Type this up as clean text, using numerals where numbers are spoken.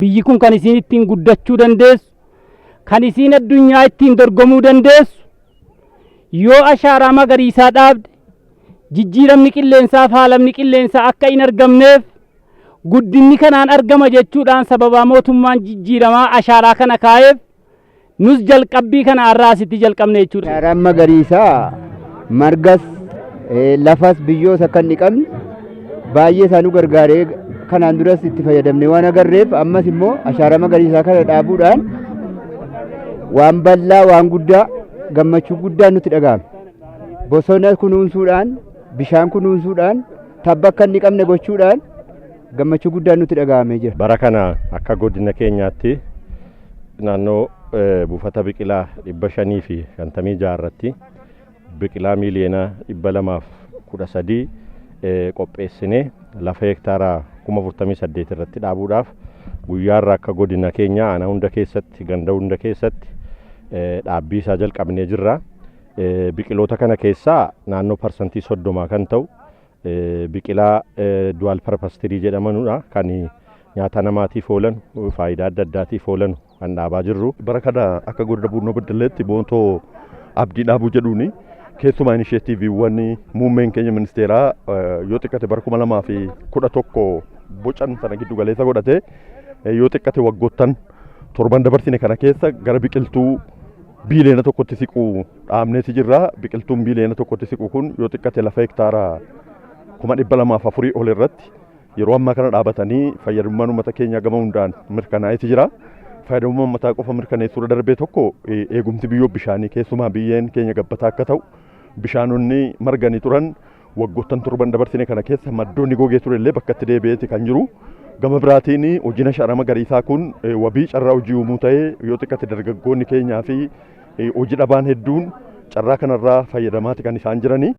Biyyi kun kan isiin ittiin guddachuu dandeessu, kan isiin addunyaa ittiin dorgomuu dandeessu, yoo ashaaraa magariisaa dhaabde, jijjiiramni qilleensaa faalamni qilleensaa akka hin argamneef guddinni kanaan argama jechuudhaan sababaa mootummaan jijjiiramaa ashaaraa kana kaa'eef nus jalqabbii kana har'aa asitti jalqabne jechuudha. Ashaaraan magariisaa margas lafas biyyoos akka hin dhiqamne baay'ee isaa nu gargaaree kanaan duras itti fayyadamne waan agarreef ammas immoo ashaaraa magariisaa kana dhaabuudhaan waan bal'aa waan guddaa gammachuu guddaan nutti dhaga'ame. Bosona kunuunsuudhaan bishaan kunuunsuudhaan tabba akka hin dhiqamne gochuudhaan gammachuu guddaan nutti dhaga'amee jira. Bara kana akka godina keenyaatti naannoo buufata biqilaa 556 irratti biqilaa miiliyoona 213 qopheessinee lafa heektaara 48,000 irratti dhaabuudhaaf guyyaarra akka godina keenyaa aanaa hunda keessatti ganda hunda keessatti dhaabbii isaa jalqabnee jirra. Biqiloota kana keessaa naannoo 30% kan ta'u biqilaa dual purpose tree jedhamanudha kan nyaata namaatiif oolan faayidaa adda addaatiif oolan kan dhaabaa jirru. Bara kana akka godina Buunnoo Beddelleetti boontoo abdii dhaabuu jedhuuni keessumaa inisheetiiviiwwan muummeen keenya ministeeraa yoo xiqqate bara 2011 bocan sana giddu galeessa godhate yoo xiqqate waggoottan torban dabarsine kana keessa gara biqiltuu biiliyoona tokkotti siqu dhaabneeti jirra. Biqiltuun biiliyoona tokkotti siqu kun yoo xiqqate lafa hektaara 204,000 ol irratti yeroo ammaa kana dhaabatanii fayyadamummaan uummata keenyaa gama hundaan mirkanaa'eeti jira. Fayyadamummaa uummataa qofa mirkaneessuurra darbee tokko eegumsi biyyoo bishaanii keessumaa biyyeen keenya gabbataa akka ta'u bishaanonni marganii turan waggoottan torban dabarsine kana keessa maddoonni gogee ture illee bakka itti deebi'eeti kan jiru. Gama biraatiin hojiin ashaaraa magariisaa kun wabii carraa hojii uumuu ta'ee yoo xiqqate dargaggoonni keenyaa fi hojii dhabaan hedduun carraa kanarraa fayyadamaati kan isaan jirani.